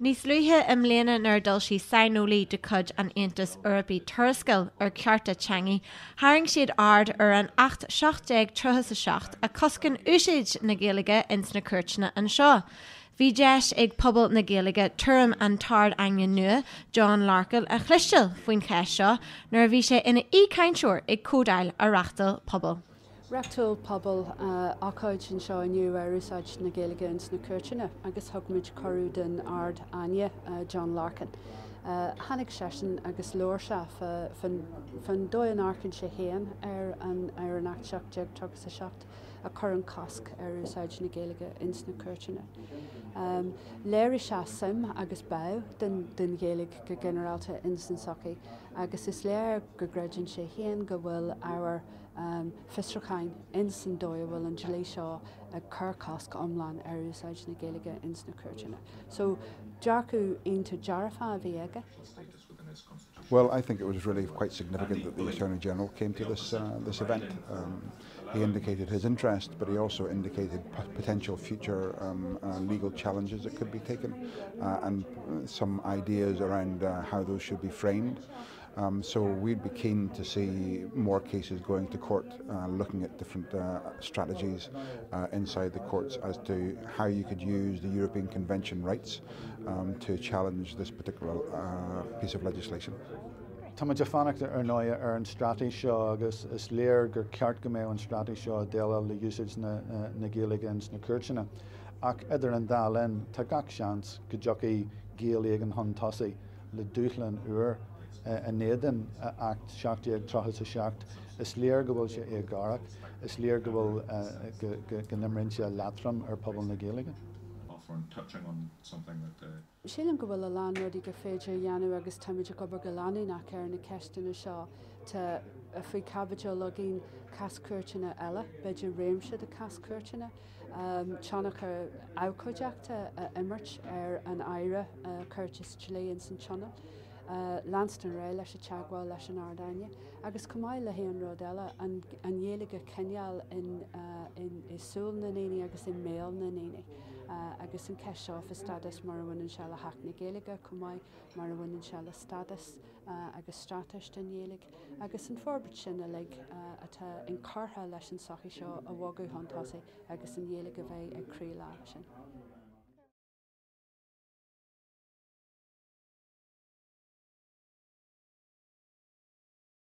Níos luaithe i mbliana nuair a d'fhoilsigh saineolaí de chuid an Aontais Eorpaigh tuarascáil ar chearta teanga, tharraing siad aird ar an Acht 1737 a choscann úsáid na Gaeilge ins na cúirteanna anseo. Bhí deis ag pobal na Gaeilge tuairim an tArd-Aighne nua, John Larkin, a chloisteáil faoin cheist seo nuair a bhí sé ina aoichainteoir ag comhdháil a reáchtáil Pobal. Reáchtáil Pobal ócáid anseo inniu ar úsáid na Gaeilge ins na cúirteanna agus thug muid cuireadh don Ard-Aighne, John Larkin. Tháinig seisean agus labhair sé fán dóigh a n-amharcann sé féin ar an ar an Acht 1737 a chuireann cosc ar úsáid na Gaeilge ins na cúirteanna. Léirigh sé suim agus bá don Ghaeilge go ginearálta ins an tsochaí agus is léir go gcreideann sé féin go bhfuil ábhar fiosrúcháin ins an dóigh a bhfuil an dlí seo ag cur cosc iomlán ar úsáid na Gaeilge ins na cúirteanna. So, dearcadh iontach dearfach a bhí aige. Well, I think it was really quite significant that the Attorney General came to this, uh, this event. Um, he indicated his interest, but he also indicated potential future um, uh, legal challenges that could be taken uh, and some ideas around uh, how those should be framed. Um, so we'd be keen to see more cases going to court, uh, looking at different uh, strategies uh, inside the courts as to how you could use the European Convention rights um, to challenge this particular uh, piece of legislation. Tá muid ag fanacht ar ndóigh ar an straitéis seo agus is léir gur ceart go mbeadh an straitéis seo ag déileáil le úsáid na, na Gaeilge ins na cúirteanna. Ach idir an dá linn, tá gach seans go dtiocfaidh Gael éigin chun tosaigh le dúshlán úr in éadan Acht 1737. Is léir go bhfuil sé éagórach, is léir go bhfuil go n-imríonn sé leatrom ar phobal na Gaeilge. Sílim go bhfuil a lán rudaí gur féidir a dhéanamh agus táimid ag obair go leanúnach ar na ceisteanna seo. Tá faoi chaibidil againn cás cúirteanna eile, b'fhéidir réimse de cás cúirteanna. tionchar abhcóideachta a imirt ar an Aire Cirt is Dlí ins an Tionól, leanstan ar aghaidh leis an teagmháil leis an Ard-Aighne agus chomh maith le haon rud eile, an Ghaeilge a choinneáil i súil na ndaoine agus i mbéal na ndaoine agus an ceist seo fá stádas mar a bhaineann sé le hAcht na Gaeilge chomh maith mar a bhaineann sé le stádas agus straitéis don Ghaeilge agus an forbairt sin uilig atá inchurtha leis an tsochaí seo a bhogadh chun tosaigh agus an Ghaeilge a bheith ag croílár sin.